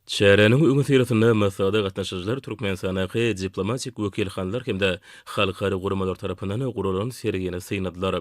Çäräniň öňüsyrasynda maslahata gatnaşyjylar Türkmenistandaky diplomatik wekilhanalar hem-de halkara guramalar tarapyndan guralan sergini synladylar.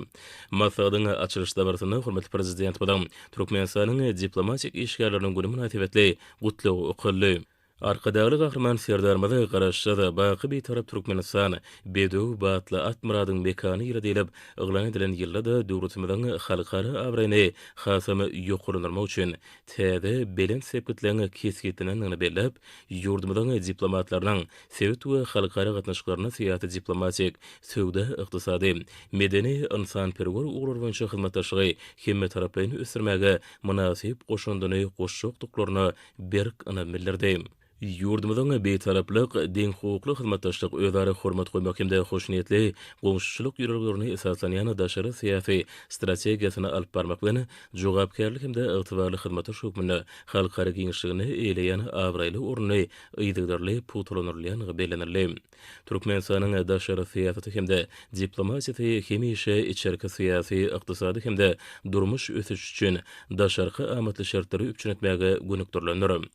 Maslahatyň açylyş dabarasynda hormatly Prezidentimiziň Türkmenistanyň diplomatik işgärleriniň güni mynasybetli Gutlagy okaldy. Arkadagly Gahryman Serdarymyz Garaşsyz, baky Bitarap Türkmenistan, bedew batly at myradyň mekany ýyly diýlip yglan edilen ýylda-da döwletimiziň halkara abraýyny hasam ýokarlandyrmak üçin täze belent sepgitleň kesgitlenendigini belläp, ýurdumyzyň diplomatlarynyň sebit we halkara gatnaşyklarynda syýasy-diplomatik, söwda-ykdysady, medeni-ynsanperwer ugurlar boýunça hyzmatdaşlygy hemmetaraplaýyn ösdürmäge mynasyp goşandyny goşjakdyklaryna berk ynam bildirdi. Ýurdumyzyň Bitaraplyk, deňhukukly hyzmatdaşlyk, özara hormat goýmak hem-de hoşniýetli goňşuçylyk ýörelgelerine esaslanýan daşary syýasy strategiýasyny alyp barmak bilen, jogapkärli hem-de ygtybarly hyzmatdaş hökmünde halkara giňişliginde eýeleýän abraýly ornuny yzygiderli pugtalandyrylýandygy bellenildi. Türkmenistanyň daşary syýasaty hem-de diplomatiýasy hemişe içerki syýasy, ykdysady hem-de durmuş ösüşi üçin daşarky amatly şertleri üpjün etmäge gönükdirilendir.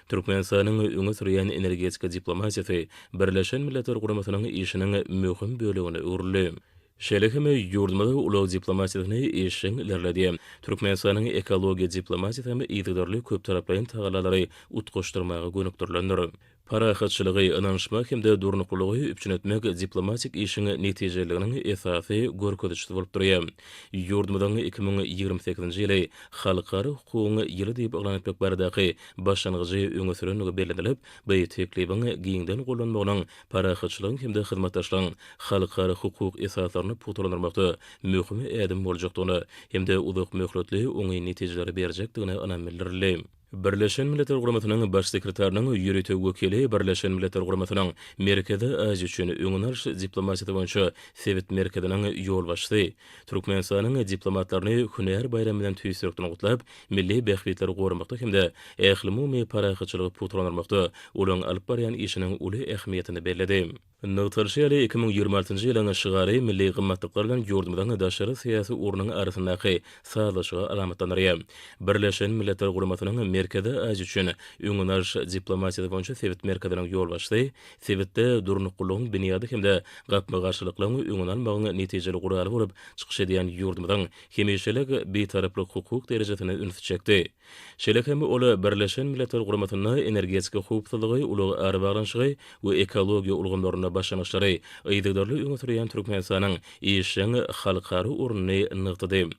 Türkmenistanyň öňe sürýän energetika diplomatiýasy Birleşen Milletler Guramasynyň işiniň möhüm bölegine öwrüldi. Şeýle hem ýurdumyz ulag diplomatiýasyny işjeň ilerledýär. Türkmenistanyň ekologiýa diplomatiýasy hem yzygiderli köptaraplaýyn tagallalary utgaşdyrmaga gönükdirilendir. Parahatçylygy, ynanyşmagy hem-de durnuklylygy üpjün etmek diplomatik işiň netijeliliginiň esasy görkezijisi bolup durýar. Ýurdumyzyň 2028-nji ýyly Halkara hukugyň ýyly diýip yglan etmek baradaky başlangyjy öňe sürendigi bellenilip, bu teklibiň giňden gollanmagynyň parahatçylygyň hem-de hyzmatdaşlygyň halkara hukuk esaslaryny pugtalandyrmakda möhüm ädim boljakdygyna hem-de uzak möhletli oňyn netijeleri berjekdigine ynam bildirildi. Birleşen Milletler Guramasynyň Baş sekretarynyň ýörite wekili Birleşen Milletler Guramasynyň Merkezi Aziýa üçin öňüni alyş diplomatiýasy boýunça sebit merkeziniň ýolbaşçysy Türkmenistanyň diplomatlaryny hünär baýramy bilen tüýs ýürekden gutlap, milli bähbitleri goramakda hem-de ählumumy parahatçylygy pugtalandyrmakda olaryň alyp barýan işiniň uly ähmiýetini belledi. Nygtalyşy ýaly, 2026-njy ýylyň şygary milli gymmatlyklar bilen ýurdumyzyň daşary syýasy ugrunyň arasyndaky sazlaşygy alamatlandyrýar. Birleşen Milletler Guramasynyň Merkezi Aziýa üçin öňüni alyş diplomatiýasy boýunça sebit merkeziniň ýolbaşçysy sebitde durnuklylygyň binýady hem-de gapma-garşylyklaryň öňüni almagyň netijeli guraly bolup çykyş edýän ýurdumyzyň hemişelik Bitaraplyk hukuk derejesine ünsi çekdi. Şeýle hem ol Birleşen Milletler Guramasynda energetika howpsuzlygy, ulag arabaglanyşygy we ekologiýa ulgamlarynda başlangyçlary yzygiderli öňe sürýän Türkmenistanyň işjeň halkara ornuny nygtady.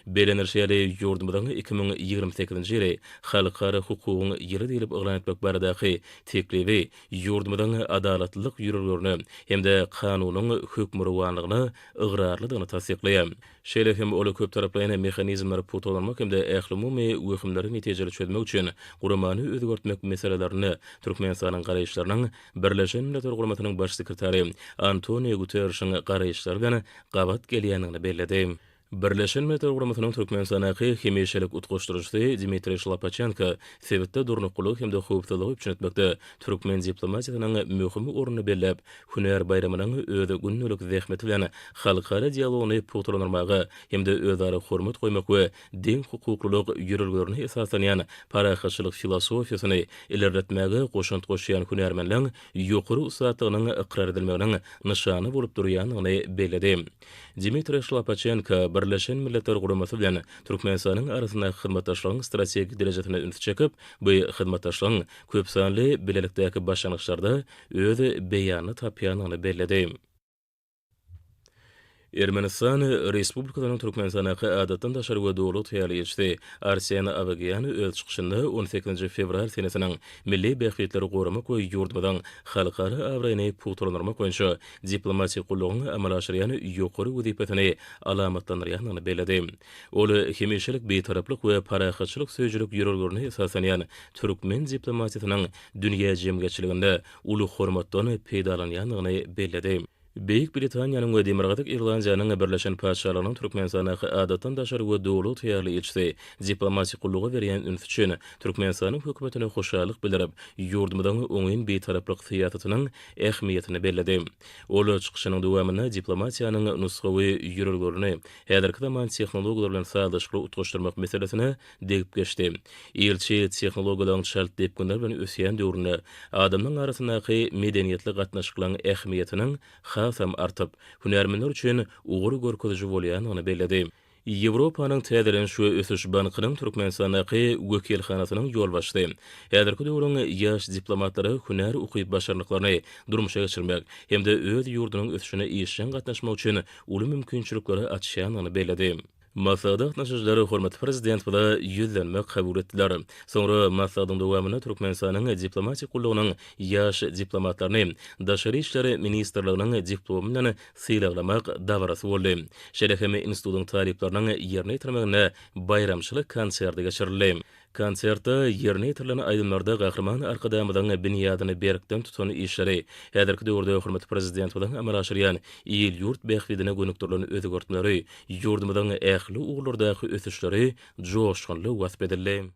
Bellenilişi ýaly, ýurdumyzyň 2028-nji ýyly Halkara hukugyň ýyly diýlip yglan etmek baradaky teklibi ýurdumyzyň adalatlylyk ýörelgelerine hem-de kanunyň hökmürowanlygyna ygrarlydygyny tassyklaýar. Şeýle hem ol köptaraplaýyn mehanizmleri pugtalanmak hem-de ählumumy wehimleri netijeli çözmek üçin guramany özgertmek meselelerinde Türkmenistanyň garaýyşlarynyň Birleşen Milletler Guramasynyň Baş sekretary Antoniu Guterrişiň garaýyşlary bilen gabat gelýändigini belledi. Birleşen Milletler Guramasynyň Türkmenistandaky hemişelik utgaşdyryjysy Dmitriý Şlapaçenko sebitde durnuklylygy hem-de howpsuzlygy üpjün etmekde türkmen diplomatiýasynyň möhüm ornuny belläp, hünär baýramynyň öz gündelik zähmeti bilen halkara dialogyny pugtalandyrmaga hem-de özara hormat goýmak we deňhukuklylyk ýörelgelerine esaslanýan parahatçylyk filosofiýasyny ilerletmäge goşant goşýan hünärmenleň ýokary ussatlygynyň ykrar edilmeginiň nyşany bolup durýandygyny belledi. Dmitriý Şlapaçenko Birleşen Milletler Guramasy bilen Türkmenistanyň arasyndaky hyzmatdaşlygyň strategik derejesine ünsi çekip, bu hyzmatdaşlygyň köpsanly bilelikdäki başlangyçlarda öz beýanyny tapýandygyny belledi. Ermenistan Respublikasynyň Türkmenistandaky Adatdan daşary we Doly ygtyýarly ilçisi Arsen Awagýan öz çykyşynda on sekizinji fewral senesiniň milli bähbitleri goramak we ýurdumyzyň halkara abraýyny pugtalandyrmak boýunça diplomatik gullugyň amala aşyrýan ýokary wezipesini alamatlandyrýandygyny belledi. Ol hemişelik Bitaraplyk we parahatçylyk söýüjilik ýörelgelerine esaslanýan türkmen diplomatiýasynyň dünýä jemgyýetçiliginde uly hormatdan peýdalanýandygyny belledi. Beýik Britaniýanyň we Demirgazyk Irlandiýanyň Birleşen Patyşalygynyň Türkmenistandaky Adatdan daşary we Doly ygtyýarly ilçisi diplomatik gulluga berýän ünsi üçin Türkmenistanyň Hökümetine hoşallyk bildirip, ýurdumyzyň oňyn Bitaraplyk syýasatynyň ähmiýetini belledi. Ol çykyşynyň dowamynda diplomatiýanyň nusgawy ýörelgelerini häzirki zaman tehnologiýalar bilen sazlaşykly utgaşdyrmak meselesine degip geçdi. Ilçi tehnologiýalaryň çalt depginler bilen ösýän döwründe adamlaryň arasyndaky medeniýetli gatnaşyklaryň ähmiýetiniň hasam artyp, hünärmenler üçin ugur görkeziji bolýandygyny belledi. Ýewropanyň Täzeleniş we ösüş bankynyň Türkmenistandaky wekilhanasynyň ýolbaşçysy häzirki döwrüň ýaş diplomatlary hünär ukyp-başarnyklaryny durmuşa geçirmek hem-de öz ýurdunyň ösüşine işjeň gatnaşmak üçin uly mümkinçilikleri açýandygyny belledi. Maslahata gatnaşyjylar hormatly Prezidentimize ýüzlenme kabul etdiler. Soňra maslahatyň dowamynda Türkmenistanyň diplomatik gullugynyň ýaş diplomatlaryny Daşary işler ministrliginiň diplomy bilen sylaglamak dabarasy boldy. Şeýle hem institutyň talyplarynyň ýerine ýetirmeginde baýramçylyk konserti geçirildi. Konsertde ýerine ýetirilen aýdymlarda Gahryman Arkadagymyzyň binýadyny berkden tutan işleri, häzirki döwürde hormatly Prezidentimiziň amala aşyrýan il-ýurt bähbidine gönükdirilen özgertmeleri, ýurdumyzyň ähli ugurlardaky ösüşleri joşgunly wasp edildi.